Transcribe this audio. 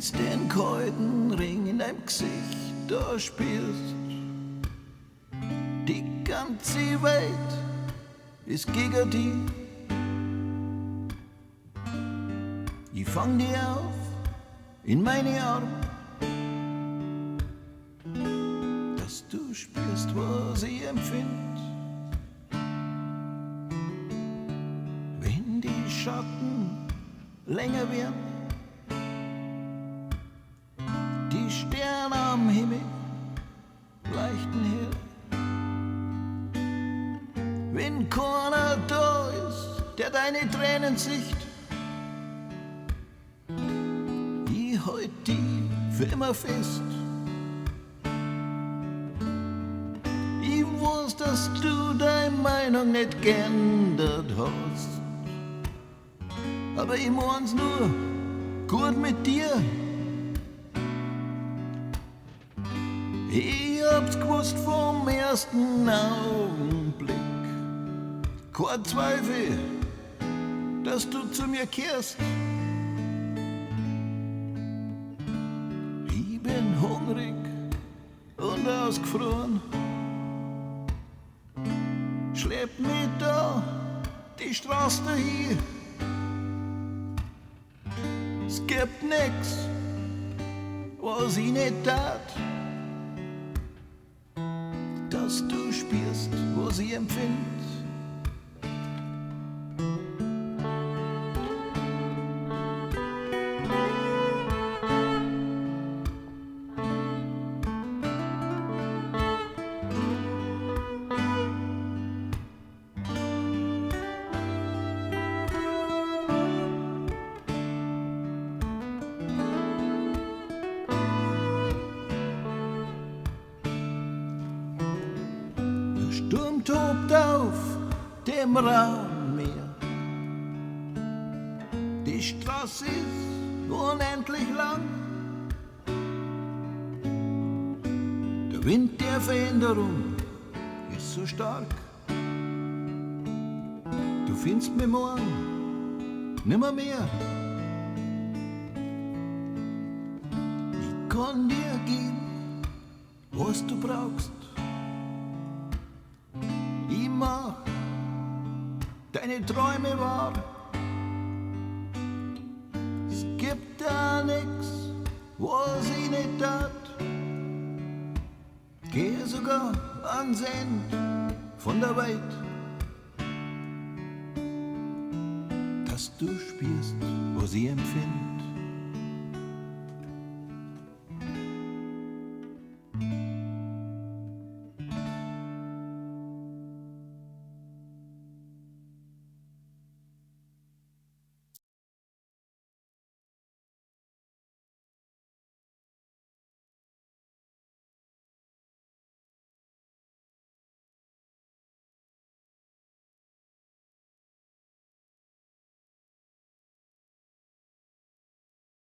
Wenn's den kalten Ring in deinem Gesicht da spürst, die ganze Welt ist gegen dich. Ich fang dich auf in meine Arme, dass du spürst, was ich empfind. Wenn die Schatten länger werden, die Sterne am Himmel leuchten hell. Wenn keiner da ist, der deine Tränen sieht, ich halt die für immer fest. Ich weiß, dass du deine Meinung nicht geändert hast, aber ich mein's nur gut mit dir. Ich hab's gewusst vom ersten Augenblick, kein Zweifel, dass du zu mir kehrst. Ich bin hungrig und ausgefroren, schlepp mich da die Straße dahin. Es gibt nix, was ich nicht tat, dass du spürst, was ich empfind. Der Sturm tobt auf dem rauen Meer. Die Straße ist unendlich lang. Der Wind der Veränderung ist so stark. Du findest mich morgen nimmer mehr. Ich kann dir geben, was du brauchst. Ich mach deine Träume wahr. Es gibt da nix, was ich nicht tat. Geh sogar ans End von der Welt, dass du spürst, was ich empfind.